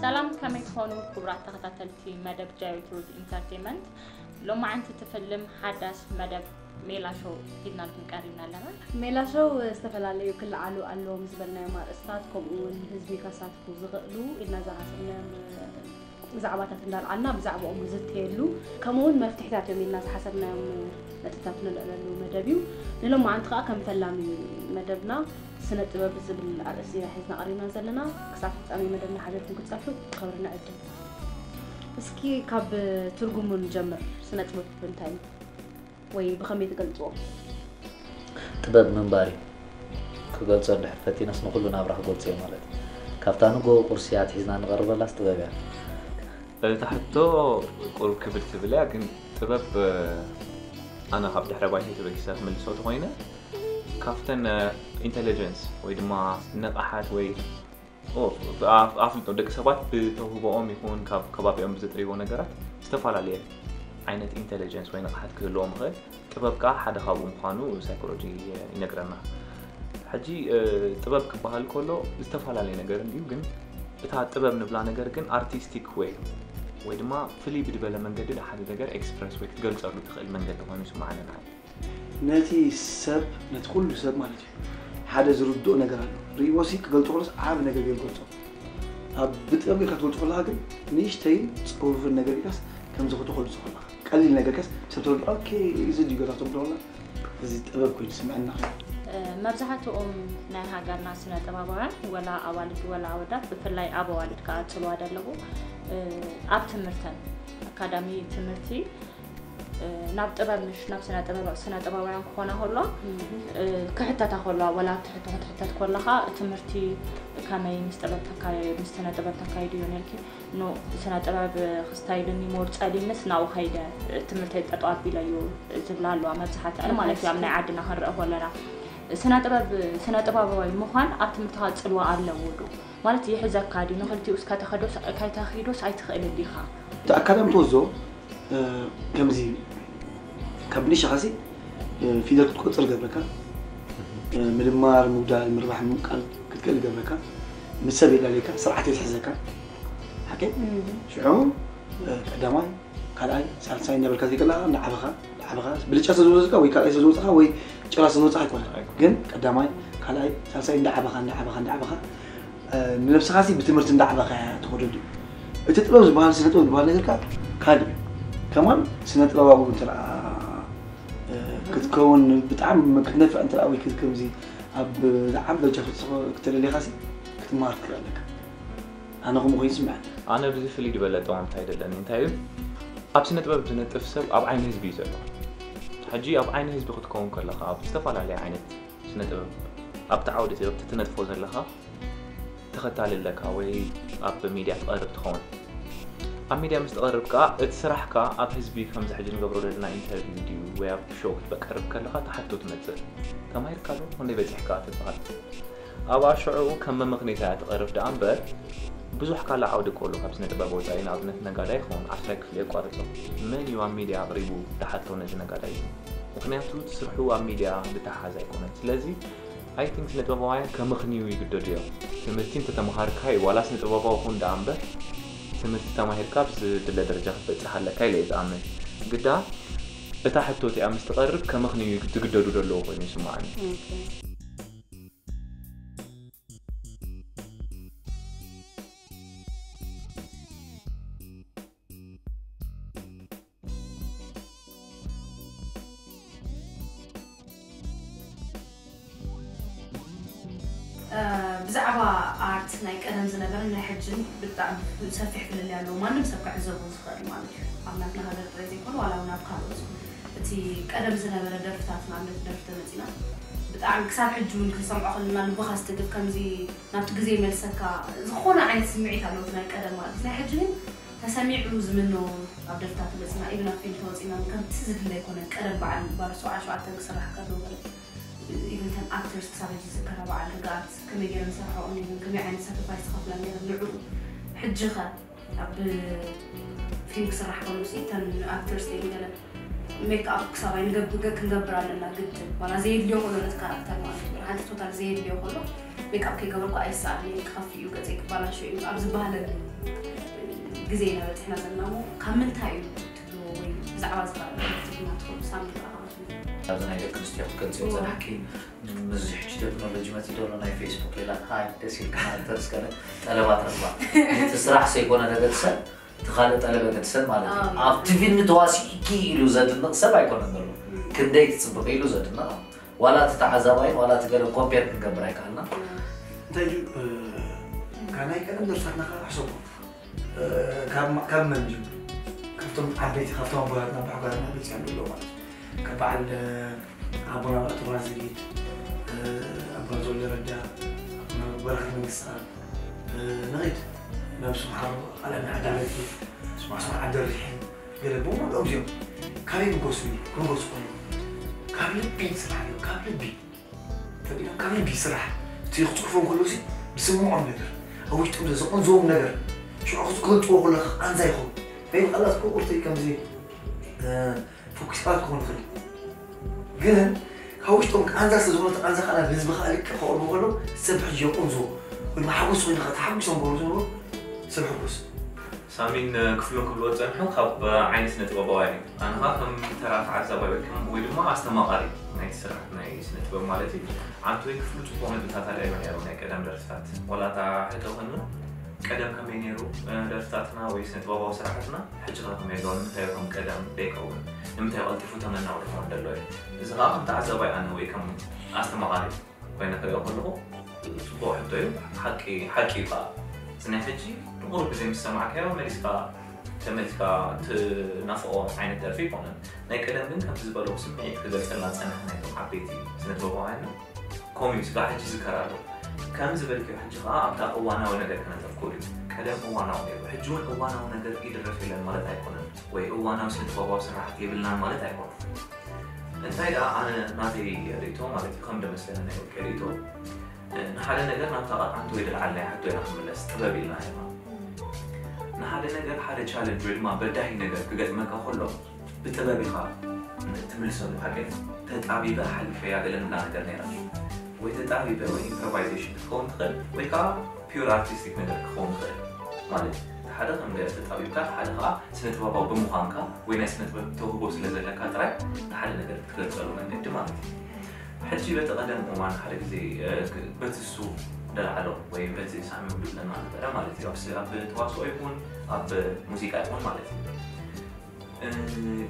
ሰላም፣ ከመይ ትኾኑ ክቡራት ተኸታተልቲ መደብ ጃዮ ትሩዝ ኢንተርቴንመንት? ሎማዓንቲ ትፍልም ሓዳስ መደብ ሜላ ሾው ሒዝናልኩም ቀሪብና ኣለና። ሜላ ሾው ዝተፈላለዩ ክለዓሉ ኣለዎም ዝበልናዮም ኣርእስታት፣ ከምኡ እውን ህዝቢ ከሳትፉ ዝኽእሉ ኢልና ዝሓሰብናዮም ዛዕባታት እንዳልዓልና ብዛዕባኦም ዝዝተየሉ፣ ከምኡ እውን መፍትሒታት እዮም ኢልና ዝሓሰብናዮም ነጥብታት ነልዕለሉ መደብ እዩ። ንሎማዓንቲ ከዓ ከም ፈላሚ መደብና ስነ ጥበብ ዝብል ኣርእስቲ ኢና ሒዝና ቀሪብና ዘለና። ክሳብ ፍጻሜ መደብና ሓቢርኩም ክትጸንሑ ክብሪ ንዕድም። እስኪ ካብ ትርጉሙ ንጀምር። ስነ ጥበብ እንታይ እዩ ወይ ብኸመይ ትገልጽዎ? ጥበብ ምንባር እዩ። ክገልጾ እንድሕር ፈቲነስ ንኹሉ ናብራ ክገልጾ እዩ ማለት እዩ። ካብታ ንጎ ቁርሲ ኣትሒዝና ንቐርበላስ ጥበብ እያ። እታ ሕቶ ቁሩብ ክብድ ትብል እያ፣ ግን ጥበብ ኣነ ካብ ድሕረ ባይተይ ተበጊሰ ክምልሶ ተኾይነ ካብተን ኢንቴሊጀንስ ወይ ድማ ንቕሓት ወይ ኦ፣ ኣፍ- ኣፍልጦ ደቂ ሰባት ብተውህቦኦም ይኹን ካብ ከባቢኦም ብዝጥርይዎ ነገራት ዝተፈላለየ ዓይነት ኢንቴሊጀንስ ወይ ንቕሓት ክህልዎም ይኽእል። ጥበብ ከዓ ሓደ ካብኡ ምዃኑ ሳይኮሎጂ ይነግረና። ሕጂ እ፣ ጥበብ ክበሃል ከሎ ዝተፈላለየ ነገር እንድዩ፣ ግን እታ ጥበብ ንብላ ነገር ግን ኣርቲስቲክ ወይ ወይ ድማ ፍልይ ብድበለ መንገዲ ንሓደ ነገር ኤክስፕረስ ወይ ክትገልጸሉ ትኽእል መንገዲ ኮይኑ ይስምዓኒ ንዓይ። ነቲ ሰብ ነቲ ኩሉ ሰብ ማለት እዩ ሓደ ዝርድኦ ነገር ኣሎ። ርእይዎ ሲ ክገልጾ ከሎስ ዓቢ ነገር ገይሩ ገልጾ። ኣብ ብጥበብ ጌርካ ትገልጾ ከለኻ ግን ንእሽተይን ጽፉፍን ነገር ኢልካስ ከምዚ ክትገልጾ ከለኻ ቀሊል ነገር ኢልካስ ሰብ ተረድኦ ኦኬ እዚ ድዩ ገዛ ትብሎ ከለኻ እዚ ጥበብ ኮይኑ ዝስምዐና። መብዛሕትኦም ናይ ሃገርና ስነ ጥበባውያን ወላ ኣዋልድ ወላ ኣወዳት ብፍላይ ኣብ ኣዋልድ ከዓ ጽልዋ ደለዎ ኣብ ትምህርተን ኣካዳሚ ትምህርቲ ናብ ጥበብ ምሽ ናብ ስነ ጥበብ ስነ ጥበባውያን ክኾና ከሎ ክሕተታ ከሎ ወላ ኣብ ትሕቲ ክትሕተት ከለኻ ትምህርቲ ከመይ ምስ ጥበብ ተካየ ምስ ስነ ጥበብ ተካይዱ እዩ ነልኪ ኖ ስነ ጥበብ ክስታይልኒ ሞር ጸሊምስ ናብኡ ከይደ ትምህርተይ ጠጠው ኣቢለዩ ዝብላ ኣለዋ መብዛሕትኣን ማለት እዩ ኣብ ናይ ዓድና ክንረአ ከለና ስነ ጥበብ ስነ ጥበባዊ ምዃን ኣብ ትምህርትኻ ጽልዋ ኣለዎ ዶ ማለት ይሕዘካ ድዩ ንኽልቲኡ እስከ ተኸዶስ ከይተኺዶስ ኣይትኽእልን ዲኻ እቲ ኣካዳሚ ትወስዶ ከምዚ ካብ ንእሽኻ ሲ ፊደል ክትቆፅር ይገብረካ ምድማር ምጉዳል ምርባሕ ምምቃል ክትክእል ይገብረካ ምስ ሰብ የላለካ ስርዓት የትሕዘካ ሓቂ ሽዑ ቀዳማይ ካልኣይ ሳልሳይ እናበልካ ዘይቀላ እንዳዓበኻ እንዳዓበኻ ብልጫ ስለዝወፅካ ወይ ካልኣይ ስለዝወፅኻ ወይ ጭራ ስለዝወፅኻ ኣይኮነ ግን ቀዳማይ ካልኣይ ሳልሳይ እንዳዓበኻ እንዳዓበኻ እንዳዓበኻ ንነብስኻ ሲ ብትምህርቲ እንዳዓበኻ እያ ትኸደሉ እቲ ጥበብ ዝበሃል ስነ ጥበብ ዝበሃል ነገር ከዓ ካልእ እዩ ከማን ስነ ጥበባዊ እንተ ክትከውን ብጣዕሚ ክትነፍዕ እንተ ወይ ከምዚ ኣብ ዝዓብ ደረጃ ክትደለኻ ሲ ክትመሃር ትክእል ኣለካ ኣነ ከምኡ ኮይኑ ስምዐኒ ኣነ ብዚ ፍልይ ዝበለ ጠዋምታ ኣይደለኒ እንታይ እዩ ኣብ ስነ ጥበብ ዝነጥፍ ሰብ ኣብ ዓይኒ ህዝቢ እዩ ዘሎ ሕጂ ኣብ ዓይኒ ህዝቢ ክትከውን ከለካ ኣብ ዝተፈላለየ ዓይነት ስነ ጥበብ ኣብቲ ዓውዲ ጥበብ ትነጥፎ ዘለካ ተኸታሊ ኣለካ ወይ ኣብ ሚድያ ትቐርብ ትኸውን ኣብ ሚድያ ምስ ትቐርብ ከዓ እቲ ስራሕ ከዓ ኣብ ህዝቢ ከምዚ ሕጂ ንገብሮ ዘለና ኢንተርቪው ድዩ ወይ ኣብ ሾው ክትበቀርብ ከለካ ተሓቶ ትመፅእ ተማሂርካ ዶ ክንደይ በፂሕካ ትበሃል ኣብኣ ሽዑ ከም መመኽኔታ እያ ትቐርብ ደኣ እምበር ብዙሕ ካልእ ዓውዲ እኮ ኣሎ ካብ ስነ ጥበብ ወፃኢ ንኣብነት ነጋዳይ ይኸውን ዓስራይ ክፍሊ የቋርጾ መን እዩ ኣብ ሚድያ ኣቕሪቡ ደሓቶ ነዚ ነጋዳይ እዚ ምኽንያቱ እቲ ስርሑ ኣብ ሚድያ ዝተሓሓዝ ኣይኮነን ስለዚ I think ስነ ጥበባውያን ከምኽንዩ ይግደዱ እዮም ትምህርቲ እንተተምሃርካ እዩ ዋላ ስነ ጥበባዊ ኩን ደኣ እምበር ትምህርቲ ተማሂርካ ኣብ ዝድለ ደረጃ ክትበፅሕ ኣለካ ኢለ እየ ዝኣምን ግዳ እታ ሕቶ እቲኣ ምስ ትቐርብ ከምኽንዩ ዝግደዱ ዘለዉ ኮይኑ ይስምዓኒ ብዛዕባ ኣርት ናይ ቀደም ዝነበረ ናይ ሕጅን ብጣዕሚ ሰፊሕ ፍልልይ ኣለዎ ማንም ሰብ ክዕዘቦ ዝኽእል ማለት እዩ ኣብ ናትና ሃገር ጥራይ ዘይኮነ ዋላ እውን ኣብ ካልኦት እቲ ቀደም ዝነበረ ደርፍታት ንኣብነት ደርፊ ተመፂና ብጣዕሚ ክሳብ ሕጂ እውን ክንሰምዖ ከለና ልብኻ ዝትንክፍ ከምዚ ናብቲ ግዜ ይመልሰካ ዝኾነ ዓይነት ስምዒት ኣለዎ ናይ ቀደም ማለት ናይ ሕጂ ግን ተሰሚዑ ዝምኖ ኣብ ደርፍታት ተመፂና ኢብን ኣብ ፊልም ተወፂና ከምቲ ዝድለ ኣይኮነን ቀደም በዓል ባር ሰብዓ ሸውዓተ ክስራሕ ከሎ ኢብን ተን ኣክተርስ ክሳብ ሕጂ ዝዝከራ በዓል ርግኣት ከመይ ገይረን ዝሰርሐኦ ነይረን ከመይ ዓይነት ሳክሪፋይስ ዝኸፍላ ነይረን ንዕኡ ሕጂ ኸ ኣብ ፊልም ክስራሕ ከሎ ሲ ተን ኣክተርስ ኢብን ገለ ሜክ ኣፕ ክሳብ ኣይንገብር ክንገብር ኣለና ግድን ዋላ ዘየድልዮ ከሎ ነቲ ካራክተር ማለት እዩ ሓንቲ ቶታል ዘየድልዮ ከሎ ሜክኣፕ ከይገበርኩ ኣይሰኣልን እየ፣ ክኸፍእ እዩ፣ ገፀይ ክበላሾ እዩ ኣብ ዝበሃለሉ ግዜ ኢና በፂሕና ዘለና። እሞ ካብ ምንታይ እዩ ትብልዎ ወይ ብዛዕባ እዚ ትብልና ትኽእሉ? ሳሚ፣ ንዓኻ ክትብል። ኣብዚ ናይ ደቂ ኣንስትዮ ክትገልፅዮ ዝፀናሕኪ፣ ምስዚ ሕጂ ቴክኖሎጂ መፂኡ ዘሎ ናይ ፌስቡክ ሌላ፣ ሃይ፣ ደስ ኢልካ ማለት ተስከለ ጠለባት ረኽባ። እቲ ስራሕ ዘይኮነ ነገር ሰብ፣ እቲ ካልእ ጠለበ ገድሰብ ማለት እዩ። ኣብቲ ፊልም ተዋሲእኪ ኢሉ ዘድንቕ ሰብ ኣይኮነን ዘሎ። ክንደይ ትፅብቕ ኢሉ ዘድንቕ ኣሎ። ዋላ እቲ ተዓዛባይን ዋላ እቲ ገለ ኮምፔር ክንገብር ኣይከኣልና። እንታይ እዩ፣ እ፣ ካብ ናይ ቀደም ደርፍታትና ከዓ ሕሰቦ። እ፣ ካብ ማ-፣ ካብ መን እዩ? ካብቶም ዓበይቲ፣ ካብቶም ኣቦታትና፣ ኣቦሓጎታትና መፂኦም ኣለዉ ማለት እዩ። ካብ በዓል፣ እ፣ ኣቦና ባእቱ ባዚጊት፣ እ፣ ኣባ ተወልደ ረዳ፣ ኣቦና በረኸት መንግስትኣብ፣ እ፣ ንኺድ። ነብሱ ሓሮ፣ ኣለም ዓደለቲ፣ ስማዕስማ ዓደርድሒን፣ ገለ ብምሉኦም እዚኦም ካበይ ክገሱ እዩ? ክገሱ ኮይኑ ካብ ልቢ ስራሕ እዩ፣ ካብ ልቢ። ተቢሎም ካብ ልቢ ስራሕ። እቲ ክፅሕፎም ከለውሲ ዝስምዖም ነገር፣ ኣብ ውሽጦም ዘቐንዝዎም ነገር፣ ሽዑ ክገልፅዎ ከለኻ ቃንዛ ይኸውን። ወይ ቃላት ክቁርቲ ከምዚ፣ እ፣ ፎኪስካ ክኸውን ይኽእል። ግን ካብ ውሽጦም ቃንዛ ስለ ዝኾነ፣ እቲ ቃንዛ ከዓ ናብ ህዝቢ ከዓ ልክዕ ከቕርቡ ከለዉ፣ ሰብ ሕጂ የቐንዝዎ። ወይ ድማ ሓጎስ ኮይኑ ከዓ ተሓጒሶም ክገብሩ ዝነበሩ ሰብ ሕጉስ። ሳሚን ክፍሉን ክብልዎ ዝጸንሑ ካብ ዓይኒ ስነ ጥበባውያን እዩ። ኣነ ኸኣ ከም ተራ ተዓዛባይ ወይ ከም፣ ወይ ድማ ኣስተማቓሪ ናይቲ ስራሕ ናይ ስነ ጥበብ ማለት እዩ። ዓንቱ ወይ ክፍሉ ጽቡቕ ነጥብታት ኣልዒሉ ነይሩ፣ ናይ ቀደም ደርፍታት። ዋላ እታ ሕቶ ኮይኑ ቀደም ከመይ ነይሩ፣ እ፣ ደርፍታትና ወይ ስነ ጥበባዊ ስራሓትና፣ ሕጂ ኸ ከመይ ኣሎ፣ ንምንታይ ከም ቀደም ደይከውን፣ ንምንታይ ቀልጢፉ ተመናዊ ክኸውን ደሎ እዩ። እዚ ኸኣ ከም ተዓዛባይ ኣነ ወይ ከም ኣስተማቓሪ ኮይነ ክሪኦ ከለኹ ጽቡቕ ሕቶ እዩ። ሓቂ፣ ሓቂ እዩ ከኣ። እዚ ናይ ሕጂ ንቑሩብ ግዜ ምስ ሰማዕካዮ መሊስካ፣ ተመሊስካ ትናፍቖ ዓይነት ደርፊ ኣይኮነን። ናይ ቀደም ግን ከምቲ ዝበልኩ ስምዒት ክገልጸልና ዝጸንሐ ናይቶም ዓበይቲ ስነ ጥበባውያን ኮምዩ ስጋዕ ሕጂ ይዝከር ኣሎ። ከም ዝበልክዮ ሕጂ ከኣ ኣብታ እዋናዊ ነገር ከነተኩር እዩ። ቀደም እዋናዊ ነይሩ፣ ሕጂ እውን እዋናዊ ነገር ይድረፍ የለን ማለት ኣይኮነን፣ ወይ እዋናዊ ስነ ጥበባዊ ስራሓት የብልናን ማለት ኣይኮነን። እንታይ ደኣ ኣነ ናተይ ርእይቶ ማለት እዩ፣ ከም ደመስለኒ ናይ ውልቀ ርእይቶ፣ ንሓደ ነገር ናብታ ቀጣንቶ ወይ ድልዓል ናይ ሕቶ ኢና ክንምለስ ጥበብ ኢልና ኢና። ንሓደ ነገር፣ ሓደ ቻለንጅ ወይ ድማ በዳሂ ነገር ክገጥመካ ከሎ ብጥበብ ኢኻ ትምልሰሉ። ሓቂ ተጣቢበ ሓሊፈያ ገለ ንብላ ነገር ነይራ። ወይ ተጣቢበ ወይ ኢምፕሮቫይዜሽን ክትከውን ትኽእል፣ ወይ ከዓ ፒውር ኣርቲስቲክ ነገር ክኸውን ይኽእል። ማለት እቲ ሓደ ከም ገለ ተጣቢብካ፣ እቲ ሓደ ከዓ ስነ ጥበባዊ ብምዃንካ ወይ ናይ ስነ ጥበብ ተውህቦ ስለ ዘለካ ጥራይ ንሓደ ነገር ክትገልጸሉ መንገዲ ማለት እዩ። ሕጂ በቲ ቀደም እዋን ሓደ ግዜ፣ እ፣ ክ-፣ በቲ እሱ ደልዓሎ ወይ በቲ ሳሚ ውድብ ለና ነበረ ማለት እዩ። ኣብ ስ-፣ ኣብ ተዋስኦ ይኹን ኣብ ሙዚቃ ይኹን ማለት እዩ። እ፣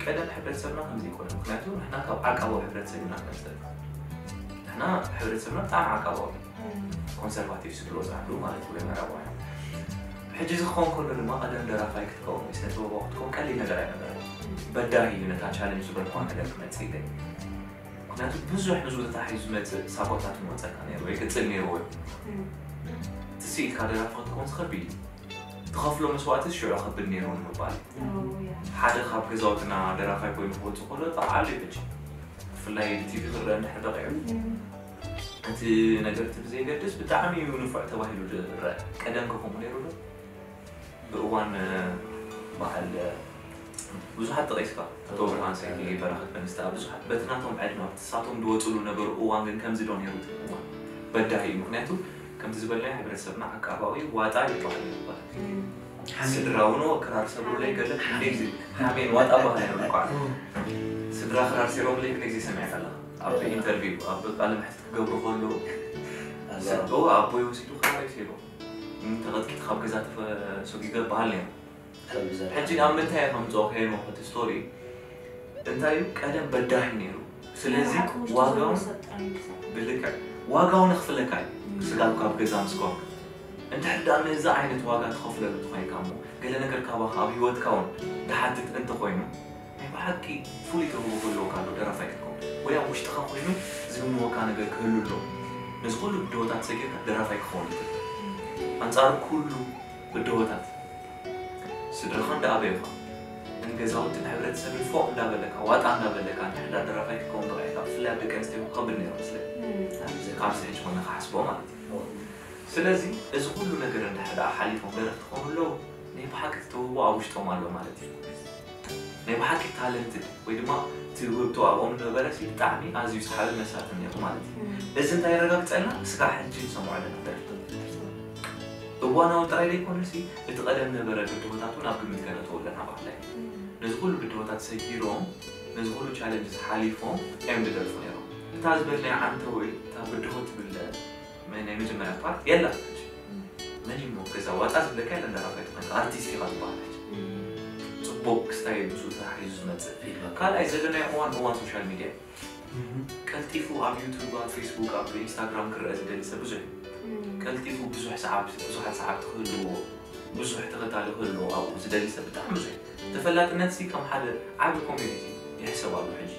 ቀደም ሕብረተሰብና ከምዚ ይኮነ፣ ምክንያቱ ንሕና ካብ ዓቃባዊ ሕብረተሰብ ኢና ንመጽእ። ንሕና ሕብረተሰብና ብጣዕሚ ዓቃባዊ፣ ኮንሰርቫቲቭ ዝብሎ ዝኣሉ ማለት እዩ፣ ወይ ምዕራባውያን። ሕጂ እዚ ክኸውን ከሎ ድማ ቀደም ደራፋይ ክትከውን ወይ ስነ ጥበባዊ ክትከውን ቀሊል ነገር ኣይነበረን። በዳሂ እዩ ነታ ቻለንጅ ዝበልኳ ነገር ክመጽእ ኢለ። ምክንያቱ ብዙሕ ምስኡ ተታሒዙ ዝመጽእ ሳቦታት ይመጸካ ነይሩ ወይ ቅጽል ነይርዎ እዩ። እቲ ስኢልካ ደራፊ ክትከውን ዝኸብድ እዩ። ትኸፍሎ መስዋእቲ ሽዑ ከብድ ነይሩ ንምባል እዩ። ሓደ ካብ ገዛውትና ደራፋይ ኮይኑ ክወጽእ ከሎ በዓል እዩ ሕጂ። ብፍላይ ቲቪ ክረአ እንድሕር በቂዑ፣ እቲ ነገር እቲ ብዘየገድስ ብጣዕሚ እዩ ንፉዕ ተባሂሉ ዝረአ። ቀደም ከ ከምኡ ነይሩ ዶ? ብእዋን በዓል ብዙሓት ጠቒስካ፣ ኣቶ ብርሃን ሰይዲ፣ በረኸት መንግስቲ፣ ብዙሓት በቲ ናቶም ዕድመ፣ ኣብቲ ንሳቶም ዝወጽሉ ነበሩ እዋን ግን ከምዚ ዶ ነይሩ እቲ እዋን? በዳሂ እዩ። ምክንያቱ ከምቲ ዝበልናዮ ሕብረተሰብና ዓቃባዊ ዋጣ ይበሃል ይባሃል። ስድራ እውን ክራር ሰብሩለይ ገለ ክንደይ ግዜ ሓሜን ዋጣ በሃል ነይሩ እኳ። ስድራ ክራር ሰይሮምለይ ክንደይ ግዜ ሰሚዕካ ኣለኻ? ኣብ ኢንተርቪው፣ ኣብ ቃለ መሕትት ክገብሩ ከለዉ፣ ኣቦ፣ ኣቦይ ወሲዱ ክራር እዩ ሰይሩ። ተቐጥቂጡ ካብ ገዛ ተፈ-፣ ሰጒገ በሃል ነይሩ። ከምዚ ሕጂ ናብ ምንታይ እየ ከምፅኦ ከየንወ እቲ ስቶሪ እንታይ እዩ? ቀደም በዳሂ ነይሩ። ስለዚ ዓቅሙ ዋጋውን ዝሰጠ እዩ። ብልክዕ ዋጋውን ክፍለካ እዩ። ስጋብ ካብ ገዛ ምስ ኮንክ። እንድሕር ደኣ ነዚ ዓይነት ዋጋ ትኸፍለሉ ተኾይንካ እሞ፣ ገለ ነገር ካባኻ ኣብ ህይወትካ እውን ዝሓትት እንተኾይኑ፣ ናይ ብሓቂ ፍሉይ ተውህቦ ክህልወካ ኣሎ፣ ደራፋይ ክትከውን። ወይ ኣብ ውሽጥኻ ኮይኑ ዝህምወካ ነገር ክህሉ ኣሎ። ነዚ ኩሉ ብድሆታት ሰጊርካ ደራፋይ ክኸውን ይኽእል። ኣንጻር ኩሉ ብድሆታት፣ ስድራኻ እንዳኣበዩኻ፣ ንገዛውትን ሕብረተሰብን ፎቕ እንዳበለካ፣ ዋጣ እንዳበለካ፣ እንድሕር ደራፋይ ክትከውን በቒዕካ፣ ብፍላይ ኣብ ደቂ ኣንስትዮ ክኸብድ ነይሩ መስለኒ። እም። ኣብዚ፣ ካብዚ ሕጂ ኮነ ክሓስቦ ማለት እዩ። እም። ስለዚ፣ እዚ ኩሉ ነገር እንድሕር ደኣ ሓሊፎም ደረፍቲ ክኾኑ ኣለዉ፣ ናይ ብሓቂ እቲ ተውህቦ ኣብ ውሽጦም ኣሎ ማለት እዩ። ናይ ብሓቂ ታለንትድ ወይ ድማ እቲ ውህብቶ ኣብኦም ነበረ ሲ ብጣዕሚ ኣዝዩ ዝሓበ መሳጥን ነይሩ ማለት እዩ። እዚ እንታይ የረጋግፀልና? ስጋዕ ሕጂ ንሰምዖ ኣለና ደርፍታት። እዋናዊ ጥራይ ዘይኮነ ሲ እቲ ቀደም ነበረ ብድሆታት እውን ኣብ ግምት ከነእትዎ ኣለና ባህላይ። ነዚ ኩሉ ብድሆታት ሰጊሮም ነዚ ኩሉ ቻለንጅ ሓሊፎም እዮም ዝደርፉ ነይሮም። እታ ዝበልናያ ዓንተወይ እታ ብድሆ ትብል ናይ መጀመርያ ፓርት የላ። መን እሞ ገዛ ዋጣ ዝብለካ የለ እንዳራፋይ ትኾን ኣርቲስት ኢኻ ዝበሃል። ፅቡቅ ክስታይ ምስኡ ተታሒዙ ዝመፅእ። ካልኣይ ዘለናዮ እዋን እዋን ሶሻል ሚድያ ቀልጢፉ ኣብ ዩቱብ ኣብ ፌስቡክ ኣብ ኢንስታግራም ክረአ ዝደሊ ሰብ ብዙሕ እዩ። ቀልጢፉ ብዙሕ ሰዓብ ብዙሓት ሰዓብቲ ክህልዎ ብዙሕ ተኸታሊ ክህልዎ ኣብኡ ዝደሊ ሰብ ብጣዕሚ ብዙሕ እዩ። ተፈላጥነት ሲ ከም ሓደ ዓቢ ኮሚኒቲ ይሕሰብ ኣሎ ሕጂ።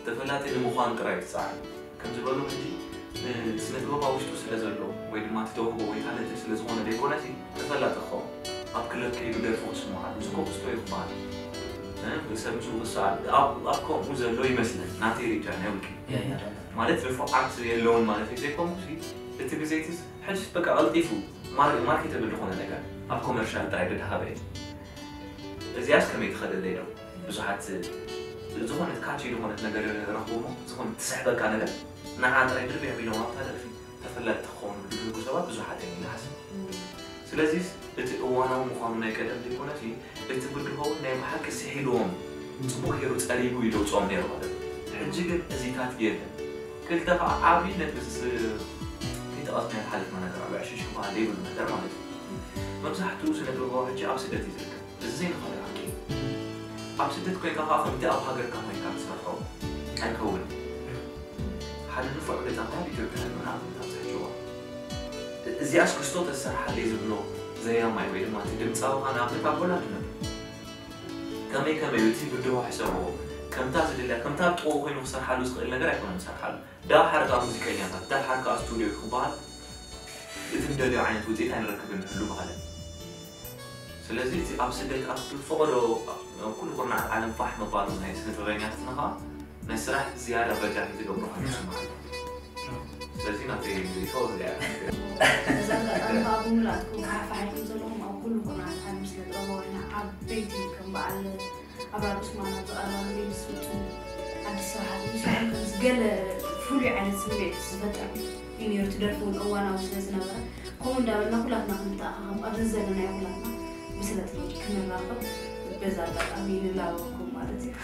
ተፈላጢ ንምዃን ጥራይ ትፀዓር ከም ዝበሉ ሕጂ ስነ ጥበብ ኣብ ውሽጡ ስለ ዘሎ ወይ ድማ እቲ ተውህቦ ወይ ታለንት ስለ ዝኾነ ዘይኮነ ሲ ተፈላጢ ክኸውን ኣብ ክለብ ከይዱ ደርፉ ክስምዓሉ እዚ ኮክስቶ ይኽበሃል። ሰብ ምስኡ ክሰኣል ኣብ ከምኡ ዘሎ ይመስለን ናተይ ሪጃ ናይ ውልቂ ማለት ርፉዓት የለውን ማለት እዩ ዘይኮንኩ ሲ እቲ ግዜ እቲ ሕጅስ በቃ ቀልጢፉ ማርኬተብል ዝኾነ ነገር ኣብ ኮመርሻል ጥራይ ድድሃበ እዩ። እዚኣስ ከመይ ትኸደለይ ዶ ብዙሓት ዝኾነት ካቺ ዝኾነት ነገር ረኽቦሞ ዝኾነት ትስሕበካ ነገር ንዓ ጥራይ ድርብ ኣቢሎም ኣብታ ደርፊ ተፈለጥቲ ክኾኑ ዝብህጉ ሰባት ብዙሓት እዮም ኢለ ሓስብ። ስለዚስ እቲ እዋናዊ ምዃኑ ናይ ቀደም ዘይኮነሲ እቲ ብድሆ ናይ ብሓቂ ስሒልዎም ጽቡቕ ገይሩ ጸሪጉ እዩ ዘውፅኦም ነይሩ ማለት እዩ። ሕጂ ግን እዚታት የለን። ክልተ ከዓ ዓብዪ ነጥቢ ዝስ- ከይጠቐስና ሓሊፍና ነገር ኣሎ ዕሽሽ ክበሃል ዘይብሉ ነገር ማለት እዩ። መብዛሕትኡ ስነ ጥበባዊ ሕጂ ኣብ ስደት እዩ ዝርከብ። እዚ ዘይንኸዶ ሓቂ እዩ። ኣብ ስደት ኮይንካ ከዓ ከምቲ ኣብ ሃገርካ ኮይንካ ትሰርሖ ኣይከውንን። ሓደ ንፉዕ ገጣማይ ኣብ ኢትዮጵያ ኣሎ ንኣብነት ኣብዚ ሕጂ እዋን። እዚኣስ ክስቶ ተሰርሓለይ ዝብሎ ዘያማይ ወይ ድማ እቲ ድምፃዊ ከዓ ንኣብነት ኣብ ሆላንድ ነብር። ከመይ ከመይ እቲ ብድሆ ሕሰብዎ ከምታ ዝደልያ ከምታ ኣብ ጥቕኡ ኮይኑ ክሰርሓሉ ዝኽእል ነገር ኣይኮነን ዝሰርሓሉ። ዳሓር ከዓ ሙዚቀኛታት ዳሓር ከዓ ስቱድዮ ክበሃል እቲ ንደልዮ ዓይነት ውፅኢት ኣይንረክብን ንህሉ በሃለ። ስለዚ እቲ ኣብ ስደት ኣብ ፈቐዶ ኩሉ ኩርናዓት ዓለም ፋሕ ምባሉ ናይ ስነ ጥበበኛታትና ከዓ ናይ ስራሕ ዝያዳ በጃ ዝገብሩ ኮይኑ ይስምዓኒ። ስለዚ ናተይ ሪኢቶ እዚኣ እያ። በዚ ኣጋጣሚ ከዓ ብምሉኣትኩም ሓፋሕ ኢልኩም ዘለኹም ኣብ ኩሉ ኩርናዓት ዓለም ስነ ጥበባውያን ዓበይቲ ከም በዓል ኣብራር ዑስማን ኣብዚ ቀረባ ግዜ ምስ መፁ ሓድሽ ስራሓት ምስኦም ከምዚ ገለ ፍሉይ ዓይነት ስምዒት ዝፈጥር እዩ ነይሩ። እቲ ደርፊ እውን እዋናዊ ስለ ዝነበረ ከምኡ እንዳበልና ኩላትና ክንተኣኻኸብ ኣብዚ ዘለናዮ ኩላትና ብስነ ጥበብ ክንራኸብ በዚ ኣጋጣሚ ንላበወኩም ማለት እዩ።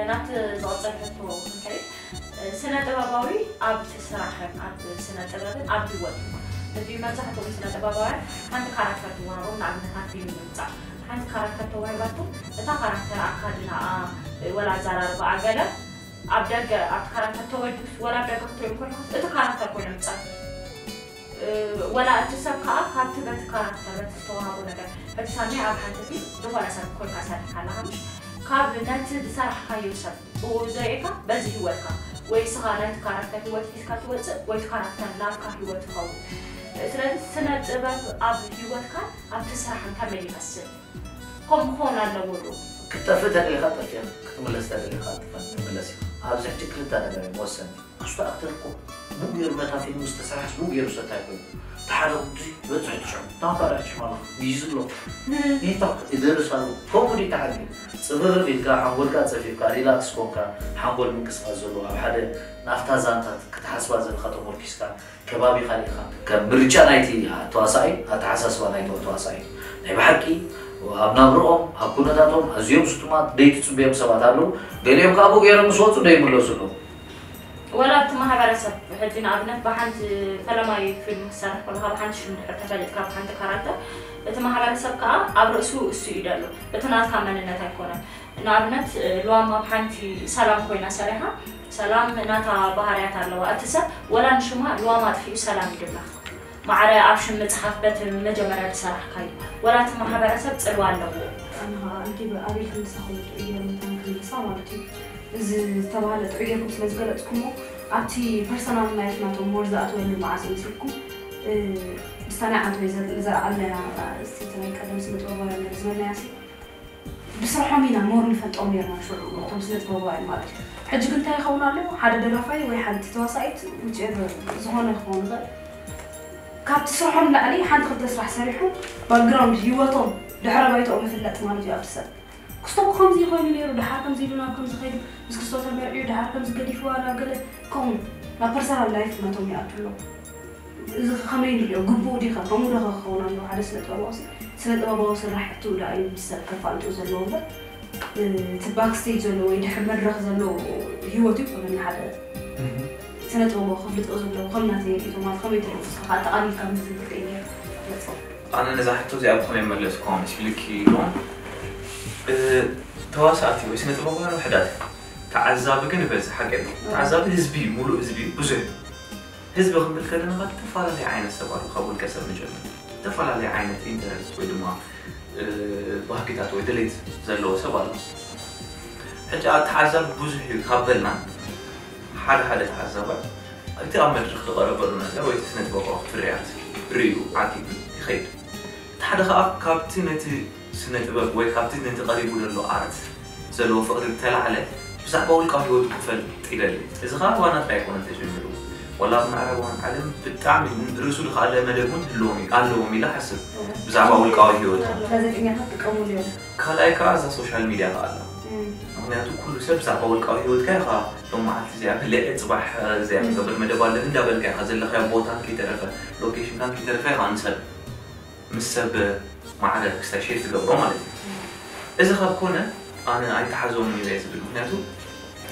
ናብቲ ዝቐጸል ሕቶ ክንከይድ፣ ስነ ጥበባዊ ኣብቲ ስራሕን ኣብ ስነ ጥበብን ኣብ ህይወት እቲ መብዛሕትኦም ስነ ጥበባውያን ሓንቲ ካራክተር ትወሃቦም፣ ንኣብነት ኣብ ፊልም ንምምጻእ ሓንቲ ካራክተር ተዋሂባቶም፣ እታ ካራክተር ኣካድናኣ ወላ ኣዘራርባኣ ገለ ኣብ ደገ ኣብቲ ካራክተር ተወዲስ ወላ ኣብ ደገ ክትሪኦም ከለኹስ እቲ ካራክተር ኮይኖም ይጻረፉ። ወላ እቲ ሰብ ከዓ ካብቲ በቲ ካራክተር በቲ ዝተዋሃቦ ነገር ሕጂ ሳሚ ኣብ ሓንቲ ፊልም ዝኾነ ሰብ ኮይንካ ሰሪሕካ ኣለኻ ምሽ ካብ ነቲ ዝሰራሕካዮ ሰብ ብኡ ዘርእካ በዚ ህይወትካ ወይ እስኻ ናይቲ ካራክተር ህይወት ሒዝካ ትወፅእ ወይ እቲ ካራክተር ናትካ ህይወት ይኸውን። ስለዚ ስነ ጥበብ ኣብ ህይወትካ ኣብቲ ስራሕን ከመይ ይመስል ከምኡ ክኸውን ኣለዎ ዶ? ክትጠፍእ ተደሊኻ ጠፊእኻ ክትምለስ ተደሊኻ ትመለስ ኢኻ። ኣብዚ ሕጂ ክልተ ነገር እዮም ወሰንቲ። ኣስቶ ኣክተር እኮ ብኡ ገይሩ ነታ ፊልም ዝተሰርሓስ ብኡ ገይሩ ሰታይ ኮይኑ ተሓደ ቅዱስ በፅሑ ትሽዑ ታንኳ ዳሕሽም ኣለኹ ግይዝ ኣሎ ኔታ ይደርስ ኣሎ ኮሙዲ ተሓጊ ፅብርር ኢልካ ሓንጎልካ ፀፊፍካ ሪላክስ ኮንካ ሓንጎል ምንቅስቃስ ዘለዎ ኣብ ሓደ ናፍታ ዛንታት ክትሓስባ ዘለካ ተሞርኪስካ ከባቢኻ ርኢኻ ከም ምርጫ ናይቲ ተዋሳኣይ ኣተሓሳስባ ናይ ተዋሳኣይ ናይ ብሓቂ ኣብ ናብርኦም ኣብ ኩነታቶም ኣዝዮም ስጡማት ደይትፅበዮም ሰባት ኣለዉ ገሊኦም ከዓ ብኡ ገይሮም ምስ ወፁ ደይምለሱ ኣለዉ ወላ ኣብቲ ማሕበረሰብ ሕጂ ንኣብነት ብሓንቲ ፈለማይ ፊልም ክሰርሕ ከለካ ብሓንቲ ሽም ድሕር ተፈሊጥካ ብሓንቲ ካራክተር እቲ ማሕበረሰብ ከዓ ኣብ ርእሱ እሱ እዩ ደሎ እቲ ናትካ መንነት ኣይኮነን ንኣብነት ልዋም ኣብ ሓንቲ ሰላም ኮይና ሰሪሓ ሰላም ናታ ባህርያት ኣለዋ እቲ ሰብ ወላ ንሽማ ልዋም ኣጥፊኡ ሰላም ይድብላ ማዕረ ኣብ ሽም ምፅሓፍ በቲ መጀመርያ ዝሰራሕካዩ ወላ እቲ ማሕበረሰብ ፅልዋ ኣለዎ ኣነ ከዓ ኣንቲበ ኣበይ ከምዝሳክሎ ጥዑይ ገይረ መታን ክምልሳ ማለት እዩ እዚ ዝተባሃለ ጥዑይ ገይርኩም ስለ ዝገለፅኩሞ ኣብቲ ፐርሰናል ላይፍ ናቶም ሞር ዝኣትወሉ መዓስ እዩ ኢልኩም ምስ ሳና ዓንተ ዘ- ንዘርኣልናያ እስቲ እቲ ናይ ቀደም ስነ ጥበባውያን ዝበልናያ ሲ ብስርሖም ኢና ሞር ንፈልጦም ነርና ሽዑ እቶም ስነ ጥበባውያን ማለት እዩ። ሕጂ ግን እንታይ ይኸውን ኣሎ? ሓደ ደራፋይ ወይ ሓንቲ ተዋሳኢት ውጭ ዝኾነ ክኸውን ይኽእል፣ ካብቲ ስርሖም ላዕሊ ሓንቲ ክልተ ስራሕ ሰሪሖም ባክግራውንድ ህይወቶም ድሕረ ባይታኦም ይፍለጥ ማለት እዩ። ኣብቲ ሰብ ክስቶክ ከምዚ ኮይኑ ነይሩ፣ ድሓር ከምዚ ኢሉ ናብ ከምዚ ከይዱ፣ ምስ ክስቶ ተመርዕዩ ድሓር ከምዚ ገዲፍዋ ናብ ገለ ከምኡ ናብ ፐርሰናል ላይፍ ናቶም ይኣቱ ኣለዉ። እዚ ከመይ ንሪኦ? ግቡእ ዲኸ? ከምኡ ዶ ክኸውን ኣለዎ? ሓደ ስነ ጥበባዊ ሲ- ስነ ጥበባዊ ስራሕቱ ደኣ እዩ ምስ ሰብ ከፋልጡ ዘለዎ እምበር፣ እቲ ባክስቴጅ ዘሎ ወይ ድሕሪ መድረኽ ዘሎ ህይወቱ ይኮነና። ሓደ ስነ ጥበባዊ ከፍልጦ ዘለዎ ከም ናተይ ርእይቶ ማለት ከመይ ትሪኦ ንስኻ? ኣጠቓሊልካ ምስ ዝብል ቀይር መጽእ። ኣነ ነዛ ሕቶ እዚኣ ብኸመይ መለስኩዋ መሲሉኪ ኢልዎም፣ እ፣ ተዋሳእቲ ወይ ስነ ጥበባውያን ውሕዳት፣ ተዓዛቢ ግን ይበዝሕ። ሓቂ እዩ። ተዓዛቢ ህዝቢ እዩ፣ ሙሉእ ህዝቢ እዩ፣ ብዙሕ እዩ። ህዝቢ ክንብል ከለና ኸዓ ዝተፈላለየ ዓይነት ሰብ ኣሎ፣ ካብ ውልቀ ሰብ ንጀምር። ዝተፈላለየ ዓይነት ኢንተረስት ወይ ድማ፣ እ፣ ባህግታት ወይ ድሌት ዘለዎ ሰብ ኣሎ። ሕጂ ተዓዛቢ ብዙሕ እዩ ካብ በልና፣ ሓደ ሓደ ተዓዛባይ እቲ ኣብ መድረኽ ዝቐረበሉ ነገር ወይ እቲ ስነ ጥበባዊ ፍርያት ርእዩ ዓጊቡ ይኸይድ። እቲ ሓደ ኸኣ ካብቲ ነቲ ስነ ጥበብ ወይ ካብቲ ነቲ ቀሪቡ ዘሎ ኣርት ዘለዎ ፍቕሪ ዝተላዕለ ብዛዕባ ውልቃዊ ህይወቱ ክፈልጥ ይደሊ። እዚ ኸኣ ኣባና ጥራይ ኣይኮነን ተጀሚሩ። ዋላ ኣብ ምዕራባውያን ዓለም ብጣዕሚ ርእሱ ዝኸኣለ መደብ እውን ህልዎም እዩ፣ ኣለዎም ኢለ እሓስብ። ብዛዕባ ውልቃዊ ህይወቶም። ጋዜጠኛታት ክጥቀሙሉ እዮም። ካልኣይ ከኣ እዛ ሶሻል ሚድያ ከኣ ኣላ። እም። ምኽንያቱ ኩሉ ሰብ ብዛዕባ ውልቃዊ ህይወትካ ኢኻ ሎም መዓልቲ እዚኣ በሊዐ፣ ጽባሕ እዚኣ እም። ክገብር መደብ ኣለኒ እንዳበልካ ኢኻ ዘለኻዮ ቦታን ከይተረፈ፣ ሎኬሽንካን ከይተረፈ ኢኻ ንሰብ ምስ ሰብ ማዕረ ክስታይ ሼር ትገብሮ ማለት እዩ። እዚ ካብ ኮነ ኣነ ኣይተሓዞምን እዩ እየ ዝብል። ምኽንያቱ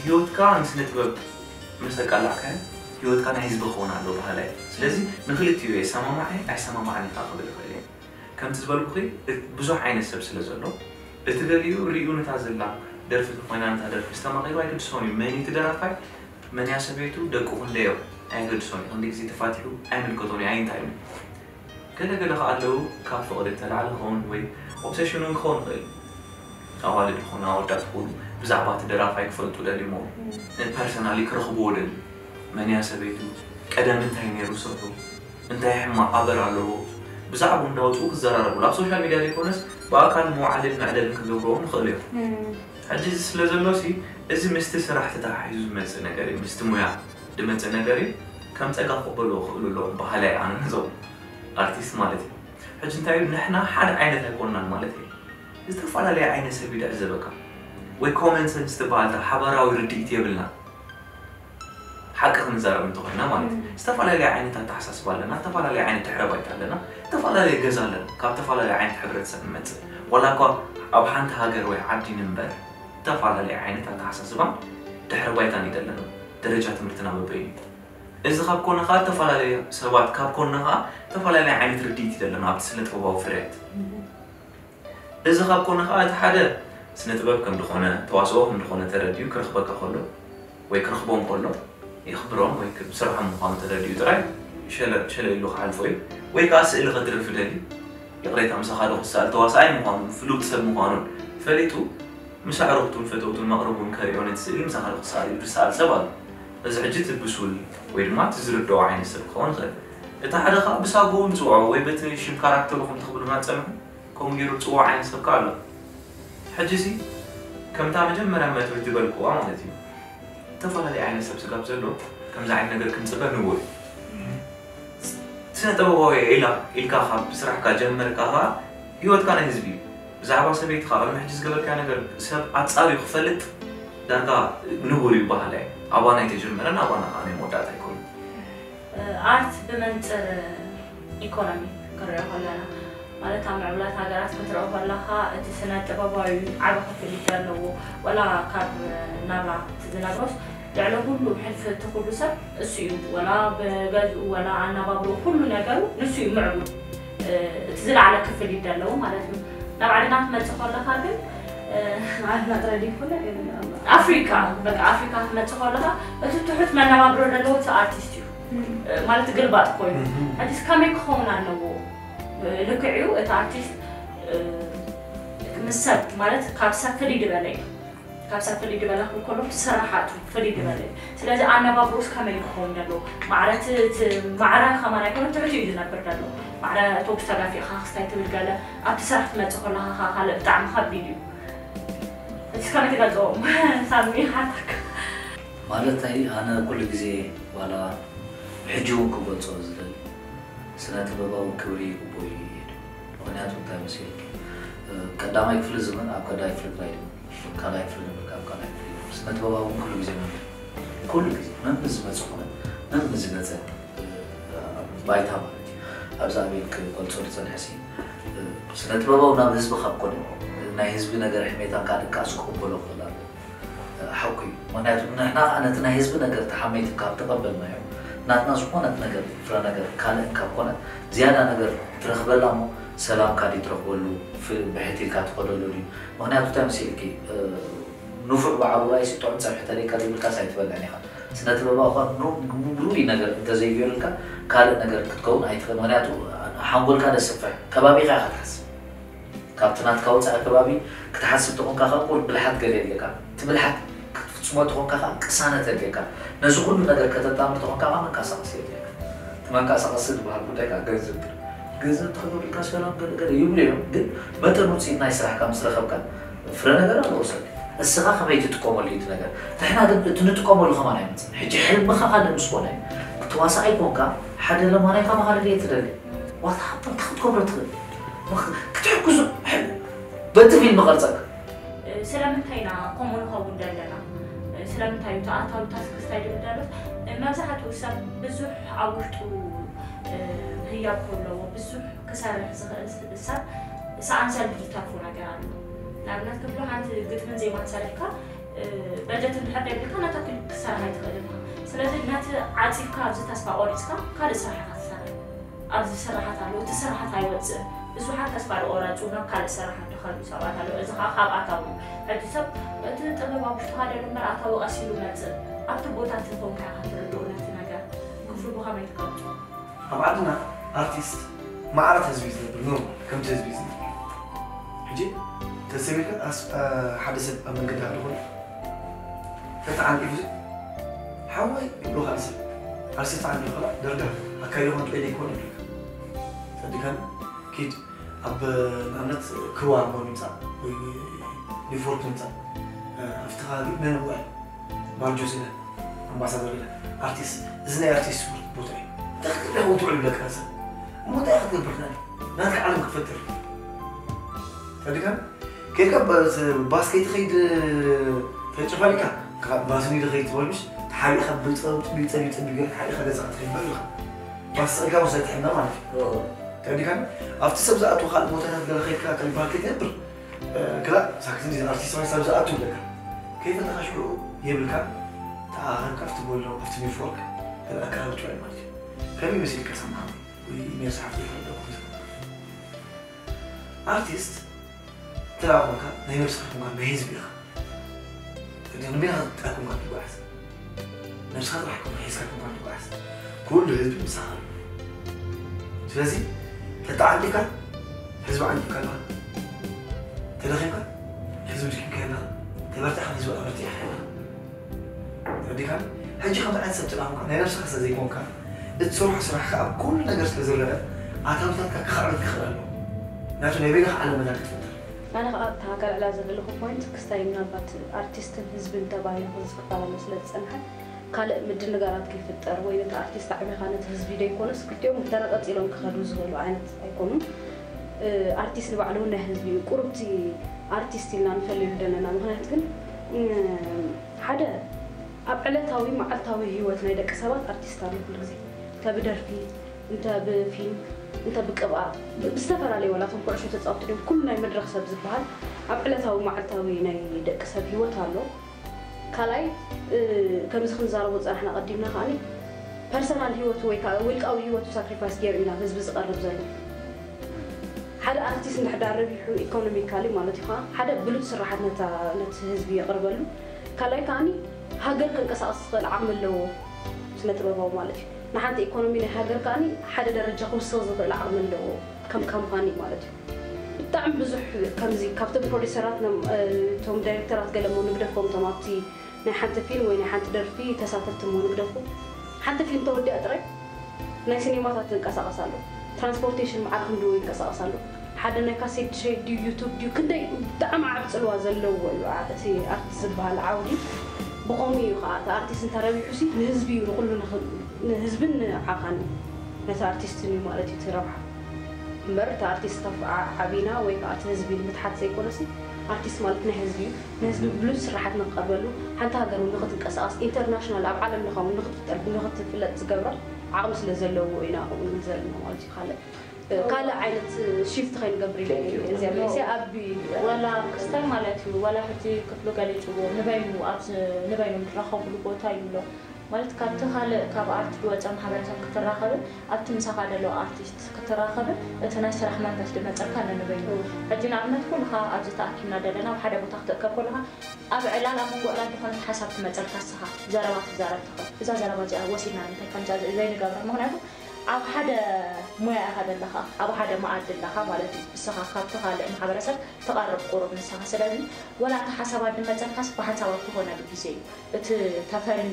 ህይወትካ ንስነ ጥበብ ምስ ኣቃላዕካዮ ህይወትካ ናይ ህዝቢ ክኸውን ኣለዎ በሃላይ እየ። ስለዚ ንክልቲኡ እየ ሰማማዕ እየ ኣይሰማማዕን ኢኻ ክብል እኽእል እየ። ከምቲ ዝበልኩኺ እ- ብዙሕ ዓይነት ሰብ ስለ ዘሎ እቲ ገሊኡ ርእዩ ነታ ዘላ ደርፊ ተኾይና ነታ ደርፊ ዝተማቒሩ ኣይግድሶን እዩ። መን እዩ እቲ ደራፋይ መን እያ ሰበይቱ ደቁ ክንደዮም ኣይገድሶን እዩ። ክንደይ ግዜ ተፋቲሑ ኣይምልከቶን እዩ ኣይንታዩን እዩ። ገለ ገለ ከኣ ኣለዉ ካብ ፍቕሪ እተላዕለ ክኸውን ወይ ኦብሰሽን እውን ክኸውን ይኽእል። ኣዋልድ ይኹን ኣወዳት ክኹኑ ብዛዕባ እቲ ደራፋይ ክፈልጡ ደልዩሞ ፐርሰናሊ ክረኽብዎ ደልዩ። መን እያ ሰበይቱ? ቀደም እንታይ ነይሩ ስርሑ? እንታይ ሕማቕ ኣበር ኣለዎ? ብዛዕባኡ እንዳወፅኡ ክዘራረቡሉ ኣብ ሶሻል ሚድያ ዘይኮነስ ብኣካል መውዓልን መዕለልን ክገብርዎም ይኽእሉ እዮም። ሕጂ እዚ ስለ ዘሎ ሲ እዚ ምስቲ ስራሕ ተተሓሒዙ ዝመፅእ ነገር እዩ፣ ምስቲ ሙያ ዝመፅእ ነገር እዩ። ከም ፀጋ ክቕበልዎ ክኽእሉ ኣለዎም በሃላይ ኣነ ነዞም ኣርቲስት ማለት እዩ። ሕጂ እንታይ እዩ ንሕና ሓደ ዓይነት ኣይኮንናን ማለት እዩ። ዝተፈላለየ ዓይነት ሰብ እዩ ዝዕዘበካ ወይ ኮመን ሰንስ ትበሃል እታ ሓባራዊ ርድኢት የብልና። ሓቂ ክንዛረብ እንተኾይና ማለት እዩ። ዝተፈላለዩ ዓይነት ኣተሓሳስባ ኣለና፣ ዝተፈላለዩ ዓይነት ድሕረ ባይታ ኣለና፣ ዝተፈላለየ ገዛ ኣለና፣ ካብ ዝተፈላለየ ዓይነት ሕብረተሰብ ንመፅእ። ዋላ እኳ ኣብ ሓንቲ ሃገር ወይ ዓዲ ንንበር፣ ዝተፈላለየ ዓይነት ኣተሓሳስባን ድሕረ ባይታን እዩ ዘለና፣ ደረጃ ትምህርትና በበይኑ። እዚ ካብ ኮነ ከዓ ዝተፈላለዩ ሰባት ካብ ኮነ ከዓ ዝተፈላለየ ዓይነት ርድኢት እዩ ዘለና ኣብቲ ስነ ጥበባዊ ፍርያት። እዚ ካብ ኮነ ከዓ እቲ ሓደ ስነ ጥበብ ከም ዝኾነ ተዋስኦ ከም ዝኾነ ተረዲኡ ክረኽበካ ከሎ ወይ ክረኽቦም ከሎ የኽብሮም ወይ ስርሖም ምዃኑ ተረዲኡ ጥራይ ሸለ ሸለ ኢሉ ክሓልፎ እዩ። ወይ ከዓ ስእሊ ከድርፍ ደልዩ ይቕሬታ ምሳኻ ዶ ክሰኣል ተዋሳኣይ ምዃኑን ፍሉጥ ሰብ ምዃኑን ፈሊጡ ምስ ኣዕሩኽቱን ፈተውቱን መቕርቡን ከርእዮ ነቲ ስእሊ ምሳኻ ዶ ክሰኣል ኢሉ ዝሰኣል ሰብ ኣሎ። እዚ ሕጂ እቲ ብሱል ወይ ድማ እቲ ዝርድኦ ዓይነት ሰብ ክኸውን ይኽእል። እቲ ሓደ ከዓ ብሳጎኡ ንፅውዖ ወይ በቲ ሽም ካራክተሩ ከም ትኽብሉና ትፀንሑ ከምኡ ገይሩ ዝፅውዖ ዓይነት ሰብ ከዓ ኣሎ። ሕጂ ሲ ከምታ መጀመርያ መትሪት ዝበልክዋ ማለት እዩ። ዝተፈላለዩ ዓይነት ሰብ ስጋብ ዘሎ ከምዚ ዓይነት ነገር ክንፅበ ንውር እዩ። ስነ ጥበባዊ ኢላ ኢልካ ካብ ስራሕካ ጀመርካ ከዓ ህይወትካ ናይ ህዝቢ እዩ። ብዛዕባ ሰበይትኻ ቅድሚ ሕጂ ዝገበርካ ነገር ሰብ ኣፃርዩ ክፈልጥ ዳርጋ ንቡር እዩ በሃላይ። ኣባና ኣይተጀመረን ኣባና ከዓ ናይ መወዳእታ ኣይኮነን። ኣርት ብመንፅር ኢኮኖሚ ክንሪኦ ከለና ማለት ኣብ ምዕብላት ሃገራት ክትረኦ ከለካ እቲ ስነ ጥበባዊ ዓቢ ክፍሊት ኣለዎ። ወላ ካብ ናብራ እቲ ዝነብሮስ ልዕሊ ኩሉ ሕልፊ እቲ ኩሉ ሰብ እሱ እዩ። ወላ ብገዝኡ ወላ ኣነባብሮ ኩሉ ነገሩ ንሱ እዩ ምዕቡል። እቲ ዝለዓለ ክፍሊት ዘለዎ ማለት እዩ። ናብ ዓድና ክትመፅእ ከለካ ግን ዓድና ጥራይ ዘይኮነ ኣፍሪካ በቃ ኣፍሪካ ክትመፅእ ከለካ እቲ ትሑት መነባብሮ ዘለዎ እቲ ኣርቲስት እዩ ማለት ግልባጥ ኮይኑ ሕጂስ ከመይ ክኸውን ኣለዎ? ልክዕ እዩ እቲ ኣርቲስት ምስ ሰብ ማለት ካብ ሰብ ፍልይ ዝበለ እዩ። ካብ ሰብ ፍልይ ዝበለ ክብል ከሎ እቲ ስራሕ ኣቱ ፍልይ ዝበለ እዩ። ስለዚ ኣነባብሮስ ከመይ ክኸውን ዘለዎ? ማዕረ እቲ፣ እቲ ማዕረ ከማን ኣይኮነ ትሕቲ እዩ ዝነብር ዘሎ። ማዕረ ኣውቶቡስ ተጋፊእካ ክስታይ ትብል ገለ ኣብቲ ስራሕ ትመጽእ ከለኻ ከኣ ካልእ ብጣዕሚ ከቢድ እዩ። እቲ ከመይ ትገልጽዎ? ሳሚ ይሓተካ። ማለት ኣይ ኣነ ኩሉ ግዜ ዋላ ሕጂ እውን ክገልጾ ዝደሊ ስነ ጥበባዊ ክብሪ ይግቦ እዩ ይብል። ምክንያቱ እንታይ መሲልኪ ቀዳማይ ክፍሊ ዝመን ኣብ ቀዳማይ ክፍሊ ጥራይ ድም ካልኣይ ክፍሊ ድም ካብ ካልኣይ ክፍሊ ስነ ጥበባዊ እውን ኩሉ ግዜ መን ኩሉ ግዜ መን ዝመጽ ኮነ መን ዝመጸ ባይታ ማለት እዩ። ኣብዛ ኣቤል ክገልጾ ዝጸንሐ ሲ ስነ ጥበባዊ ናብ ህዝቢ ካብ ኮነ ናይ ህዝቢ ነገር ሕሜታን ካልእ ከዓ ዝቅበሎ ክእል ኣሎ። ሓቁ እዩ። ምክንያቱ ንሕና ከዓ ነቲ ናይ ህዝቢ ነገር ተሓመይቲ ካብ ተቐበልናዮ ናትና ዝኾነት ነገር ፍረ ነገር ካልእ ካብ ኮነ ዝያዳ ነገር ትረኽበላ እሞ ሰላምካ ድዩ ትረኽበሉ ብሕት ኢልካ ትኸደሉ ድዩ? ምክንያቱ እንታይ መሲልኪ ንፉዕ ባዕሩ ራእሲ ጥዑም ፀብሒ ተለይካ ዘይብልካስ ኣይትበልዕን ኢኻ። ስነ ጥበባዊ ኳ ብሩይ ነገር እንተዘይገይሩልካ ካልእ ነገር ክትከውን ኣይትኽእል። ምክንያቱ ሓንጎልካ ደስፍሕ ከባቢኻ ኢኻ ትሓስብ ካብቲ ናትካ ወፃኢ ከባቢ ክትሓስብ ተኾንካ ከዓ ቁር ብልሓት ገለ የድልየካ። እቲ ብልሓት ክትፍፅሞ ተኾንካ ከዓ ቅሳነት የድልየካ። ነዚ ኩሉ ነገር ከተጣምር ተኾንካ ከዓ መንቀሳቐሲ የድልየካ። እቲ መንቀሳቐሲ ዝበሃል ጉዳይ ከዓ ገንዘብ ግን ገንዘብ ተኸብርካ ሰላም ገለ ገለ ይብሉ እዮም። ግን መጠን ውፅኢት ናይ ስራሕካ ምስ ረኸብካ ፍረ ነገር ኣለዎ ሰብ እስኻ ከመይ ትጥቀመሉ እቲ ነገር ንሕና ግን እቲ ንጥቀመሉ ከማን ኣይመፅን። ሕጂ ሕልምኻ ካልእ ምስ ኮነ ክትዋሳእ ኣይኮንካ ሓደ ለማናይ ከማኻ ድልየ ትደሊ ዋታ እንታይ ክትገብሮ ትኽእል ክትሕግዙ በቲ ፊልም ቀርፀካ ስለምንታይ ኢና ከምኡ ንኸውን ዘለና? ስለምንታይ እዩ ተኣታዊ ታስክስታይ ድብል ደሎት? መብዛሕትኡ ሰብ ብዙሕ ኣብ ውሽጡ ህያብ ከለዎ ብዙሕ ክሰርሕ ዝኽእል ሰብ ሰኣን ሰልዲ ዝተርፎ ነገር ኣሎ። ንኣብነት ክብሎ ሓንቲ ግጥምን ዜማን ሰሪሕካ በጀት እንድሕር ደብልካ ነታ ክሊፕ ክትሰርሕ ኣይትኽእልን ኢኻ። ስለዚ ነቲ ዓፂፍካ ኣብዚ ተስፋ ቆሪፅካ ካልእ ስራሕ ኢኻ ትሰርሕ። ኣብዚ ስራሓት ኣለዉ፣ እቲ ስራሓት ኣይወፅእን። ብዙሓት ተስፋ ዝቆረፁ ናብ ካልእ ስራሓት ዝኸዱ ሰባት ኣለዉ። እዚ ከዓ ካብ ኣታዊ እዩ። ሕጂ ሰብ እቲ ጥበብ ኣብ ውሽጥኻ ደሎ እምበር ኣታዊ ቀስ ኢሉ መፅእ ኣብቲ ቦታ እቲ ኮንካ ኢኻ ትርድኡ ነቲ ነገር። ክፍሉ ብኸመይ ትገልፁ? ኣብ ዓድና ኣርቲስት ማዕረ ህዝቢ እዩ ዝነብር ኖርማል ከምቲ ህዝቢ እዩ ዝነብር ሕጂ ተሰቢልካ ኣስ- አ- ሓደ ሰብ ኣብ መንገዲ ሃሉ ኮይኑ ተተዓንቂፉ ሓወይ ይብሎ ካልእ ሰብ ኣርሲ ተዓንቂፉ ከላ ደርጋ ኣካይዶ ኮን ጠይደ ይኮን ይብለካ ሰዲካን ኪድ ኣብ ንኣብነት ክዋ እሞ ንምፃእ ወይ ኒውፎርክ ንምፃእ ኣብቲ ከባቢ መን እዋ ባርጆስ ኢለ ኣምባሳደር ኢለ ኣርቲስት እዚ ናይ ኣርቲስት ስፖርት ቦታ እዩ እንታይ ክትገብር ትውዕል ብለካ ሰብ እሞ እንታይ ክትገብር ናትካ ዓለም ክትፈጥር ተድጋም ከይድካ ባስ ከይትኸይድ ተጨፋሊካ ባስ ንዶ ከይድ ትበልሽ ተሓቢእካ ብፀቢፀቢፀቢ ገር ተሓቢእካ ገዛ ክትኸይድ በልካ ባስ ፀጋ ወሰድ ትሕና ማለት እዩ ተድጋም ኣብቲ ሰብ ዝኣትዎ ካልእ ቦታታት ገለ ከይድካ ከይባል ከይትነብር ክላ ሳክት እንዲ ኣርቲስት ማይ ሳብ ዝኣቱ ኣለካ ከይፈለካ ሽዑ የብልካ ተኣኻን ካብቲ ጎሎ ኣብቲ ኔትወርክ ኣካባቢ ትውዕል ማለት እዩ ከመይ መሲልካ ሰማዕ ወይ ሜርሲ ሓፍቲ ይፈለኩ ኣርቲስት ትላ ኮንካ ናይ ነብስኻ ኮንካ ናይ ህዝቢ ኢኻ ንቤና ክትጣል ኮንካ ትጓዓዝ ነብስኻ ጥራሕ ኮንካ ሒዝካ ኮንካ ትጓዓዝ ኩሉ ህዝቢ ምሳኻ ስለዚ ተተዓዲካ ህዝቢ ዓንዲካ ኣለኻ ተደኺምካ ህዝቢ ድኪምካ ኣለኻ ተበርቲዕካ ህዝቢ ኣበርቲዕካ ኣለኻ ተረዲካ ሕጂ ከምዚ ዓይነት ሰብ ትላምካ ናይ ነብስኻ ስለ ዘይኮንካ እትሰርሖ ስራሕ ከዓ ኩሉ ነገር ስለ ዝረአ ኣታውታትካ ክኸዕበት ክኽእል ኣለዎ ናቱ ናይ በይንኻ ዓለመታት ክትፈጥር ኣነ ከዓ ኣብታ ከልዕላ ዝደለኹ ፖይንት ክስታይ ምናልባት ኣርቲስትን ህዝብን ተባሂሉ ክዝክፈላለ ስለ ዝፀንሐ ካልእ ምድንጋራት ከይፍጠር ወይ ነቲ ኣርቲስት ኣዕቢኻ ነቲ ህዝቢ ደይኮነስ ክልቲኦም ብተራ ቀፂሎም ክኸዱ ዝኽእሉ ዓይነት ኣይኮኑን። ኣርቲስት ንባዕሉ እውን ናይ ህዝቢ እዩ። ቁሩብቲ ኣርቲስት ኢልና ንፈልየሉ ዘለና ምኽንያት ግን ሓደ ኣብ ዕለታዊ መዓልታዊ ህይወት ናይ ደቂ ሰባት ኣርቲስት ኣሎ ኩሉ ግዜ እንተ ብደርፊ እንተ ብፊልም እንተ ብቅብኣ ብዝተፈላለዩ ዋላቶም ኩዕሾ ተፃወቲ ድም ኩሉ ናይ መድረክ ሰብ ዝበሃል ኣብ ዕለታዊ መዓልታዊ ናይ ደቂ ሰብ ህይወት ኣሎ። ካልኣይ ከምዚ ክንዛረቦ ዝፀናሕና ቀዲምና ከዓኒ ፐርሰናል ህይወቱ ወይ ከዓ ውልቃዊ ህይወቱ ሳክሪፋይስ ገይሩ እዩ ናብ ህዝቢ ዝቐርብ ዘሎ። ሓደ ኣርቲስት እንድሕር ዳኣ ረቢሑ ኢኮኖሚካሊ ማለት እዩ ከዓ ሓደ ብሉፅ ስራሓት ነታ ነቲ ህዝቢ የቕርበሉ። ካልኣይ ከዓኒ ሃገር ከንቀሳቐስ ዝኽእል ዓቕሚ ኣለዎ ስነ ጥበባዊ ማለት እዩ። ንሓንቲ ኢኮኖሚ ናይ ሃገር ከዓኒ ሓደ ደረጃ ክውስኽ ዝኽእል ዓቕሚ ኣለዎ ከም ካምፓኒ ማለት እዩ። ብጣዕሚ ብዙሕ ከምዚ ካብቶም ፕሮዲሰራት እቶም ዳይሬክተራት ገለ እሞ ንግደፎም፣ እቶም ኣብቲ ናይ ሓንቲ ፊልም ወይ ናይ ሓንቲ ደርፊ ተሳተፍቲ እሞ ንግደፎም። ሓንቲ ፊልም ተወዲኣ ጥራይ ናይ ሲኔማታት ትንቀሳቐስ ኣሎ። ትራንስፖርቴሽን መዓር ክንድኡ ይንቀሳቐስ ኣሎ። ሓደ ናይ ካሴት ሸድ ድዩ ዩቱብ ድዩ ክንደይ ብጣዕሚ ዓብ ፅልዋ ዘለዎ እዩ። እቲ ኣርት ዝበሃል ዓውዲ ብኸምኡ እዩ ከዓ። እቲ ኣርቲስት እንተረቢሑ ሲ ንህዝቢ እዩ፣ ንኩሉ ንህዝብን ንዓኻን ነቲ ኣርቲስትን እዩ ማለት እዩ እቲ ረብሓ። እምበር እቲ ኣርቲስት ከፍ ዓቢና ወይ ከዓ እቲ ህዝቢ ንምትሓት ዘይኮነሲ፣ ኣርቲስት ማለት ናይ ህዝቢ እዩ። ንህዝቢ ብሉጽ ስራሓት ንክቀርበሉ፣ ሓንቲ ሃገር እውን ንክትንቀሳቀስ፣ ኢንተርናሽናል ኣብ ዓለም ለኻዊ ንክትፍጠር ንክትፍለጥ ዝገብራ ዓቕሚ ስለ ዘለዎ ኢና ከምኡ ዘለና ማለት እዩ። ካልእ ካልእ ዓይነት ሽፍት ከይንገብር ኢለ እየ እዚኣ መሊሰ። ኣብ ወላ ክስታይ ማለት እዩ። ወላ ሕጂ ክፍሉ ገሊፅዎ ንበይኑ ኣብዚ ንበይኑ ንራኸብሉ ቦታ ይብሎ ማለት ካብቲ ካልእ ካብ ኣርት ዝወፀ ማሕበረሰብ ክትራኸብን ኣብቲ ምሳኻ ዘሎ ኣርቲስት ክትራኸብን እቲ ናይ ስራሕ መንፈስ ድመፀልካ ነንበይኑ። ሕጂ ንኣብነት ኩልኻ ኣብዚ ተኣኪብና ዘለና ኣብ ሓደ ቦታ ክትእከብ ከለኻ ኣብ ዕላል ኣብ መንጎ ዕላል ዝኾነት ሓሳብ ትመፀልካ ንስኻ ዘረባ ትዛረብ ትኽእል። እዛ ዘረባ እዚኣ ወሲድና ንምንታይ ከምዛ ዘይንገብራ? ምኽንያቱ ኣብ ሓደ ሞያ ኢኻ ዘለኻ፣ ኣብ ሓደ መኣዲ ኣለኻ ማለት እዩ። ንስኻ ካብቲ ካልእ ማሕበረሰብ ትቐርብ ቁሩብ ንስኻ። ስለዚ ወላ እታ ሓሳባት ድመፀልካስ ብሓንሳባት ትኾነሉ ግዜ እዩ። እቲ ተፈልዩ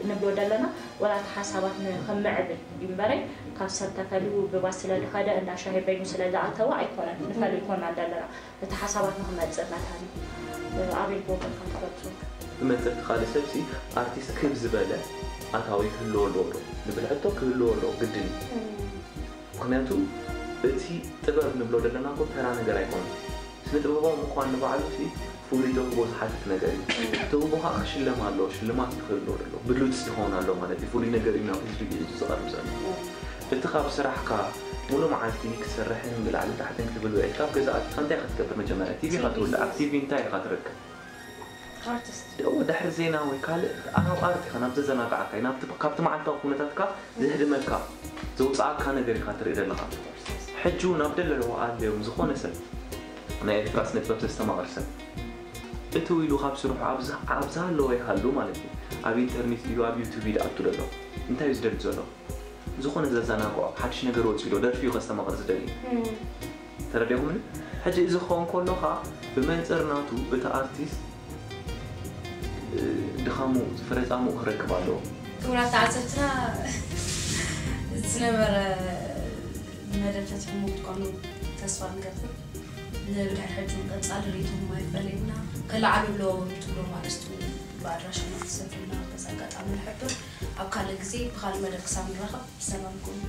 ንብሎ ዘለና ወላ እቲ ሓሳባት ንኽምዕብል እዩ እምበረይ ካብ ሰብ ተፈልዩ ብባስ ስለ ዝኸደ እንዳ ሻሂ በይኑ ስለ ዝኣተወ ኣይኮነን ንፈልዩ ይኮና ዘለና እቲ ሓሳባት ንኽመፅእ መታን እዩ። ኣቤል ጎበል ከም ትፈልጡ ብመንፅር እቲ ካልእ ሰብሲ ኣርቲስት ክብ ዝበለ ኣታዊ ክህልዎ ኣለዎ ዶ ንብል ሕቶ ክህልዎ ኣለዎ ግድን እዩ። ምክንያቱ እቲ ጥበብ ንብሎ ዘለና እኮ ተራ ነገር ኣይኮነን። ስነ ጥበባዊ ምኳን ንባዕሉ ሲ ፍሉይ ተውህቦ ዝሓትት ነገር እዩ። ተውህቦ ከዓ ክሽለም ኣለዎ፣ ሽልማት ክህልዎ ኣለዎ፣ ብሉፅ ይኸውን ኣለዎ ማለት እዩ። ፍሉይ ነገር እዩ ናብ ህዝቢ ግዒዙ ዝቐርብ ዘሎ። እቲ ካብ ስራሕካ ሙሉ መዓልቲ ክትሰርሕን ብላዕሊ ታሕትን ክትብል ውዒልካ ኣብ ገዛ ኣቲኻ እንታይ ኢኻ ትገብር? መጀመርያ ቲቪ ኢኻ ትውልዕ። ኣብ ቲቪ እንታይ ኢኻ ትረክብ? ኣርቲስት ደው ድሕሪ ዜና ወይ ካልእ ኣብ ኣርት ኢኻ ናብ ዘዘናግዓካ እዩ። ናብቲ ካብቲ መዓልታዊ ኩነታትካ ዘህድመካ ዘውፅኣካ ነገር ኢኻ ትርኢ ዘለኻ። ሕጂ እውን ኣብ ደለዎ ኣለዮም ዝኾነ ሰብ ናይ ኤርትራ ስነ ጥበብ ዘስተማቕር ሰብ እትው ኢሉ ካብ ስርሑ ኣብዚ ኣብዚ ኣለዎ ይሃሉ ማለት እዩ። ኣብ ኢንተርኔት ድዩ ኣብ ዩቱብ እዩ ድኣቱ ዘሎ እንታይ እዩ ዝደሊ ዘሎ? ዝኾነ ዘዘናግዖ ሓድሽ ነገር ወፂኡ ዶ ደርፊ እዩ ከስተማቕር ዝደሊ? ተረዲኹምኒ? ሕጂ እዚ ክኸውን ከሎ ኸዓ ብመንፅር ናቱ እቲ ኣርቲስት ድኻሙ ፍረ ፃምኡ ክረክብ ኣለዎ። ክቡራት ተዓዘብትና ዝነበረ መደብ ፈቲሕሞ ክትኮኑ ተስፋ ንገብር። ንብድሕር ሕጂ እውን ቀፃሊ ርእይቶኹም ኣይፈለየና። ከለዓሉ ኣለዎም ትብሎም ኣርእስቲ እውን ብኣድራሻና ክትሰዱልና በዚ ኣጋጣሚ ንሕብር። ኣብ ካልእ ግዜ ብኻልእ መደብ ክሳብ ንራኸብ ብሰላም ኩኑ።